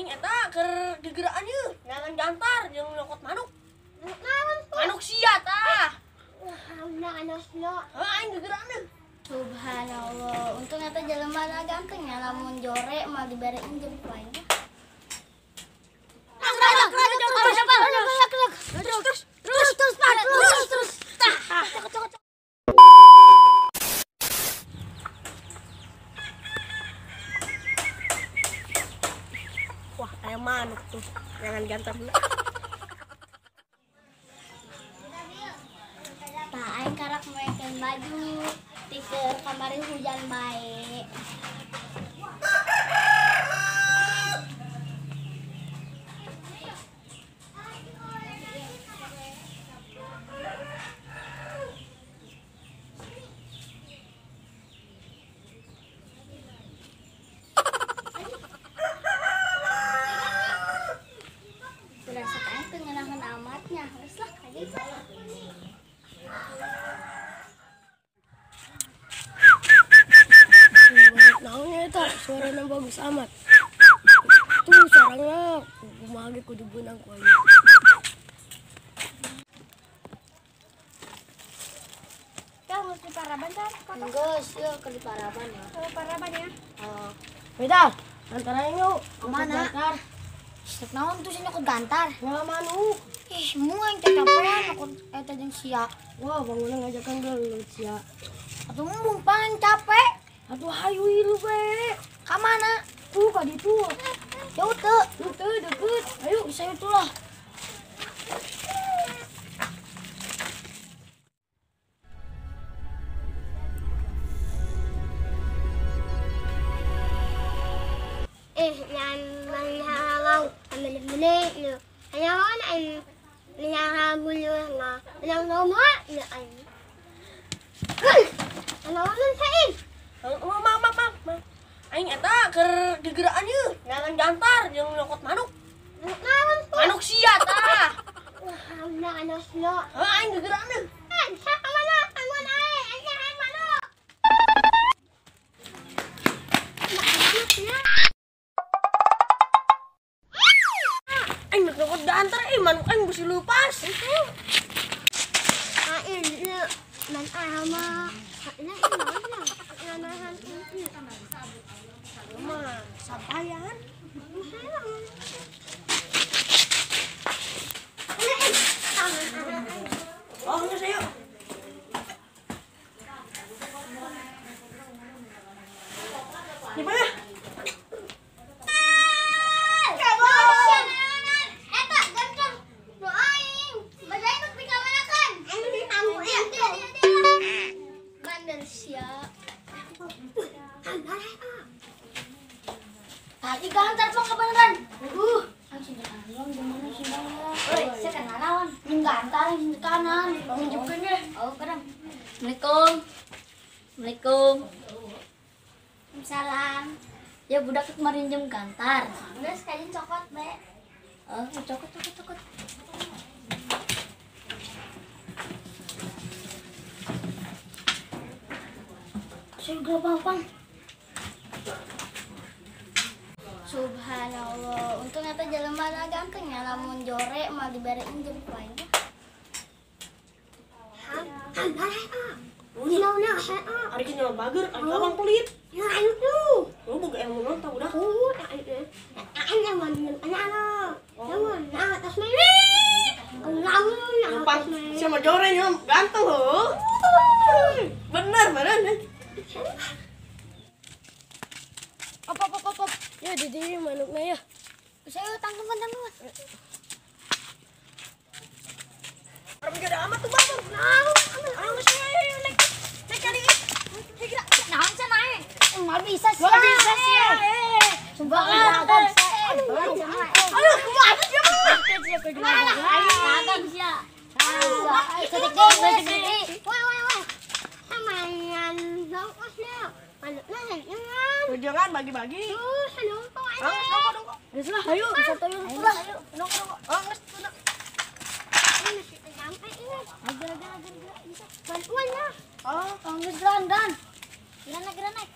Aing eta keur gegeraan yeuh, ngangan gantar jeung nyokot manuk. Naon? Manuk sia tah. Heuh, aing gegeraan yeuh. Subhanallah, untung eta jelema na ganteng nya, lamun jore mah dibere injem ku aing. Terus terus terus terus terus. Tah. Wah, aya manuk tuh. Jangan gantar dulu. Tah, aing karak moekeun baju ti keur kamari hujan bae. Berasa aing teu ngeunaheun amatnya. Geus lah, kajeun. Naonnya eta suarana bagus amat. Tuh sarangna kumaha ge kudu beunang ku aing. Kang geus di Paraban tah? Geus, yeuh keur di Paraban ya. Ke Paraban ya. Heeh. Beda, antar aing yuk. Kemana? Sek naon tuh sih nyokot gantar? Ngala manuk. Ih, mu aing teh capean nyokot eta jeung sia. Wah, bangunna ngajakan gelut sia. Atuh embung pan capek. Atuh hayu ilu bae. Ka mana? Tuh ka ditu. Jauh teu? Teu deket. Ayo bisa itulah. Mak. Aing eta keur gegeraan yeuh, ngangan gantar jeung nyokot manuk. Naon? Manuk sia tah. Heuh, aing gegeraan yeuh. Aing nyokot gantar manuk aing bisi leupas. Mah, sampayan. Oh, geus ayo. Di mana? Eta ganteng. Nu aing. Bajai nu pikamanakeun. Bandel sia. Tadi gantar mah kebeneran. Langsung jalan gimana sih bang? Oi, saya kenal lawan. Ini gantar yang kanan. Nunjukin deh. Oh, keren. Assalamualaikum. Assalamualaikum. Salam. Ya budak kemarin jam gantar. Geus kajin cokot bae. Oh, cokot cokot cokot. Surga bapang. Subhanallah, untung eta jelema na ganteng nya, lamun jore mah dibere injem ku aing. Ari ki nyawa bager, ari abang pelit. Lu boga ilmu naon tah budak? Lupa sama jore nya ganteng heuh. Bener bener. Op op op op. Ya di dieu manukna ya. Saya tangtungan tangtungan. Orang gede amat tuh bang. Nah, ayo ayo naik naik kali. Naon sia naik? Enggak bisa sih. Enggak bisa sih. Sumpah enggak bisa. Aduh, kumaha sia mah. Kagak sia. Sedik deui, wah wah wah. Jangan bagi-bagi. Geus lah, ayo bisa toyong lah. Oh, geus tuh. Oh, geus dan dan. Gerak gerak.